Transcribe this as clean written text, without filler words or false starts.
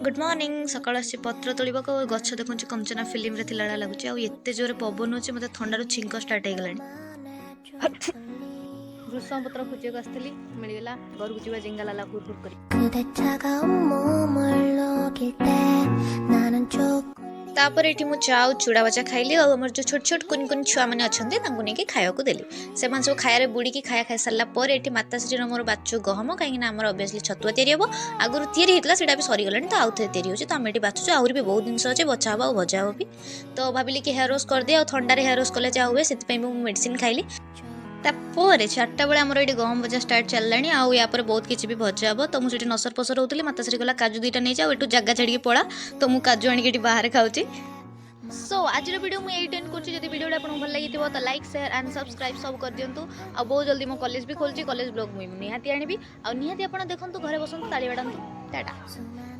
Good morning. ସକାଳୁ ଆସିଛି ପତ୍ର ତୋଳିବାକୁ। ଆଉ ଗଛ ଦେଖୁଛି, କଞ୍ଚନା ଫିଲ୍ମରେ ଥିଲା ଭଳିଆ ଲାଗୁଛି। ଆଉ ଏତେ ଜୋରେ ପବନ ହେଉଛି, ମୋତେ ଥଣ୍ଡାରୁ ଛିଙ୍କ ଷ୍ଟାର୍ଟ ହେଇଗଲାଣି। ଭୃଷଙ୍ଗ ପତ୍ର ଖୋଜିବାକୁ ଆସିଥିଲି, ମିଳିଗଲା। ଘରକୁ ଯିବା ଜିଙ୍ଗାଲାଲା ହୁର ହୁର କରି। 그대 차가운 몸을 녹일 때 나는 초콜릿 ତାପରେ ଏଠି ମୁଁ ଚା ଆଉ ଚୁଡ଼ା ଭଜା ଖାଇଲି। ଆଉ ଆମର ଯେଉଁ ଛୋଟ ଛୋଟ କୁନି କୁନି ଛୁଆମାନେ ଅଛନ୍ତି, ତାଙ୍କୁ ନେଇକି ଖାଇବାକୁ ଦେଲି। ସେମାନେ ସବୁ ଖାଇବାରେ ବୁଡ଼ିକି ଖାଇବା ଖାଇସାରିଲା ପରେ ଏଠି ମାତାଶ୍ରୀର ମୋର ବାଛୁ ଗହମ, କାହିଁକିନା ଆମର ଅବଭିୟସଲି ଛତୁଆ ତିଆରି ହେବ। ଆଗରୁ ତିଆରି ହେଇଥିଲା, ସେଇଟା ବି ସରିଗଲାଣି, ତ ଆଉ ଥରେ ତିଆରି ହେଉଛି। ତ ଆମେ ଏଠି ବାଛୁଛୁ। ଆହୁରି ବି ବହୁତ ଜିନିଷ ଅଛି, ବଛା ହେବ ଆଉ ଭଜା ହେବ ବି। ତ ଭାବିଲି କି ହେୟାର ୱାଶ୍ କରିଦିଏ। ଆଉ ଥଣ୍ଡାରେ ହେୟାର ୱାଶ୍ କଲେ ଯାହା ହୁଏ, ସେଥିପାଇଁ ବି ମୁଁ ମେଡ଼ିସିନ ଖାଇଲି। ତାପରେ 4ଟା ବେଳେ ଆମର ଏଇଠି ଗହମ ଭଜା ଷ୍ଟାର୍ଟ ଚାଲିଲାଣି। ଆଉ ୟା ପରେ ବହୁତ କିଛି ବି ଭଜା ହେବ। ତ ମୁଁ ସେଠି ନସର ପସର ହେଉଥିଲି। ମାତାଶ୍ରୀ କହିଲା, "କାଜୁ 2ଟା ନେଇଯାଅ ଆଉ ଏଠୁ ଜାଗା ଛାଡ଼ିକି ପଳା।" ତ ମୁଁ କାଜୁ ଆଣିକି ଏଠି ବାହାରେ ଖାଉଛି। ସୋ ଆଜିର ଭିଡ଼ିଓ ମୁଁ ଏଇଠି ଏଣ୍ଡ କରୁଛି। ଯଦି ଭିଡ଼ିଓଟା ଆପଣଙ୍କୁ ଭଲ ଲାଗିଥିବ, ତ ଲାଇକ୍, ସେୟାର ଆଣ୍ଡ ସବସ୍କ୍ରାଇବ୍ ସବୁ କରିଦିଅନ୍ତୁ। ଆଉ ବହୁତ ଜଲ୍ଦି ମୋ କଲେଜ ବି ଖୋଲୁଛି, କଲେଜ ବ୍ଲଗ୍ ମୁଁ ନିହାତି ଆଣିବି। ଆଉ ନିହାତି ଆପଣ ଦେଖନ୍ତୁ, ଘରେ ବସନ୍ତୁ, ତାଳି ବାଡ଼ାନ୍ତୁ। ଟାଟା। 수많은